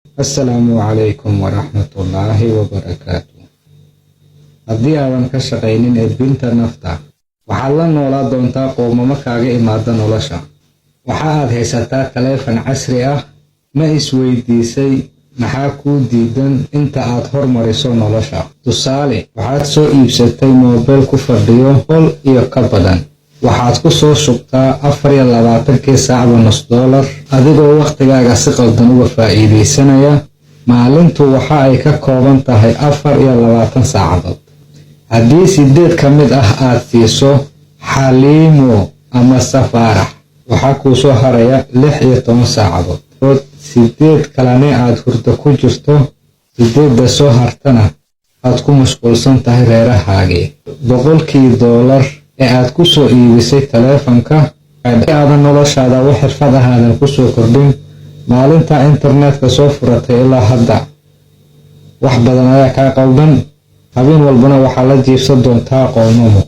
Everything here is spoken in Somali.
Assalaamu calaykum waraxmatullaahi wabarakaatu. Haddii aadan ka shaqaynin edbinta nafta, waxaad la noolaa doontaa qoomamo kaaga imaada nolosha. Waxa aad haysataa taleefan casri ah. Ma isweydiisay maxaa kuu diidan inta aad hormariso nolosha? Tusaale, waxaad soo iibsatay moobeel ku fadhiyo 100 iyo ka badan. Waxaad ku soo shubtaa 24-kii saacba nus doolar, adigoo wakhtigaaga si qaldan uga faa'iidaysanaya. Maalintu waxa ay ka kooban tahay 24 saacadood. Haddii sideed ka mid ah aad siiso Xaliimo ama Safaarax, waxaa kuu soo haraya 16 saacadood. Sideed kalena aad hurdo ku jirto, sideedda soo hartana aad ku mashquulsan tahay reerahaagii. $100-kii ee aad ku soo iibisay taleefanka, aadan noloshaada wax xirfad ah aadan ku soo kordhin. Maalinta internetka soo furatay ilaa hadda wax badan ayaa kaa qaldan. Habeen walbana waxaa la jiibsan doontaa qoomamo.